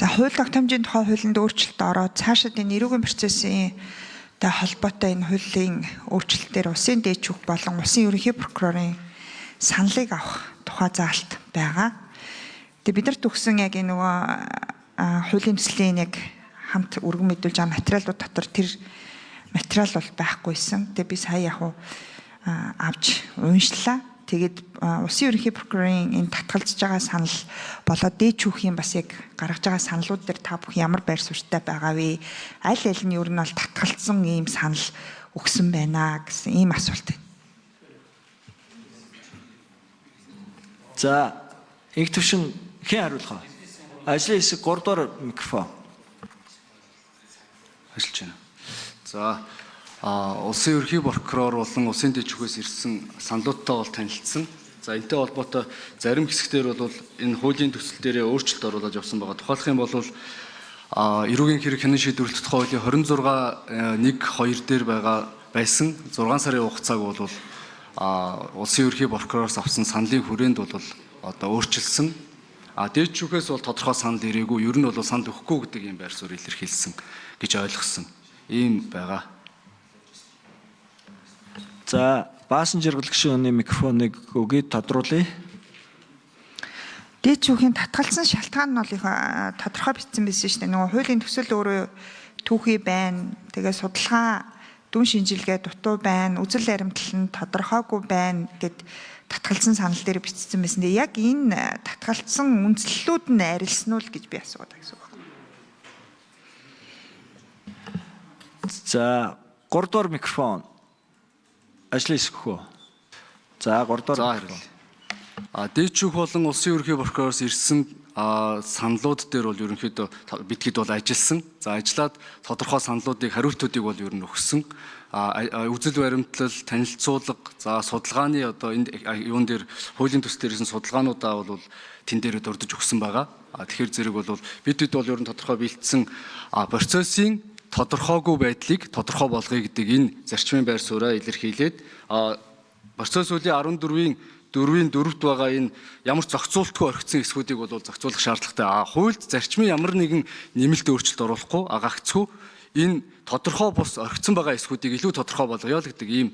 За, хууль тогтоомжийн тухай хуулинд өөрчлөлт ороод цаашид энэ эрүүгийн процессын та холбоотой энэ хуулийн өөрчлөлтөөр улсын дээд шүүх болон улсын ерөнхий прокурорын саналыг авах тухай заалт байгаа. Тэгээ бид нарт өгсөн яг энэ нөгөө хуулийн төслийн яг хамт өргөн мэдүүлж байгаа материалууд дотор тэр материал бол байхгүйсэн. Тэгээ би сая яг авч уншлаа. Тэгээд улсын ерөнхий прокурорын энэ татгалзаж байгаа санал болоод дээд шүүхийн бас яг гаргаж байгаа саналууд дээр та бүхэн ямар байр суурьтай байгаа вэ? Аль аль нь ер нь бол татгалзсан ийм санал өгсөн байна гэсэн ийм асуулт байна. За, инх төвшин хэн хариулах вэ? Ажлын хэсэг 3 дугаар микрофон. Ажиллаж байна. За, улсын ерөнхий прокурор болон улсын дээд шүүхээс ирсэн саналуудтай бол танилцсан. За, энэтэй холбоотой зарим хэсэгтэр бол энэ хуулийн төсөл дээрээ өөрчлөлт оруулаад явсан байгаа. Тухайлах юм бол эрүүгийн хэрэг хянан шийдвэрлэх тухай хуулийн 26 1 2 дээр байгаа байсан 6 сарын хугацааг бол улсын ерөнхий прокуророос авсан саналын хүрээнд бол одоо өөрчилсөн. Дээд шүүхээс бол тодорхой санал ирээгүй. Ер нь бол санал өгөхгүй гэдэг ийм байр суурь илэрхийлсэн гэж ойлгосон. Ийм байгаа. За, Баасан жаргал гишүүний микрофоныг өгье, тодруулъя. Дээд шүүхийн татгалзсан шалтгаан нь бол их тодорхой бичсэн байсан шүү дээ. Нөгөө хуулийн төсөл өөрөө түүхий байна. Тэгээ судалгаа дүн шинжилгээ дутуу байна. Үзэл баримтлал нь тодорхойгүй байна гэд татгалзсан санал дээр бичсэн байсан. Тэгээ яг энэ татгалзсан үндслүүд нь арилсан уу л гэж би асууад гэсэн үг. За, 3 дугаар микрофон. Ажлын хэсэг хөө. За, 3 дугаар За, микрофон. хэрлээ. Дээд шүүх болон улсын ерөнхий прокуророос ирсэн саналууд дээр бол ерөнхийдөө битгэд бол ажилласан. За, ажиллаад тодорхой саналуудыг, хариултуудыг бол ер нь өгсөн. Үзэл баримтлал, танилцуулга, за судалгааны одоо энд юун дээр хуулийн төсөл дээр ирсэн судалгаануудаа бол тэн дээрээ дурдж өгсөн байгаа. Тэгэхээр зэрэг бол бид бол ер нь тодорхой бэлдсэн процессын тодорхойгүй байдлыг тодорхой болгоё гэдэг энэ зарчмын байр сууриа илэрхийлээд процесс хуулийн 14-ийн 4-ийн 4-т байгаа энэ ямар ч зохицуултгүй орхисон хэсгүүдийг бол зохицуулах шаардлагатай. Хуульд зарчмын ямар нэгэн нэмэлт өөрчлөлт оруулахгүй, гагцхүү энэ тодорхой бус орхисон байгаа хэсгүүдийг илүү тодорхой болгоё л гэдэг ийм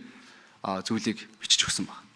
зүйлийг бичиж өгсөн байна.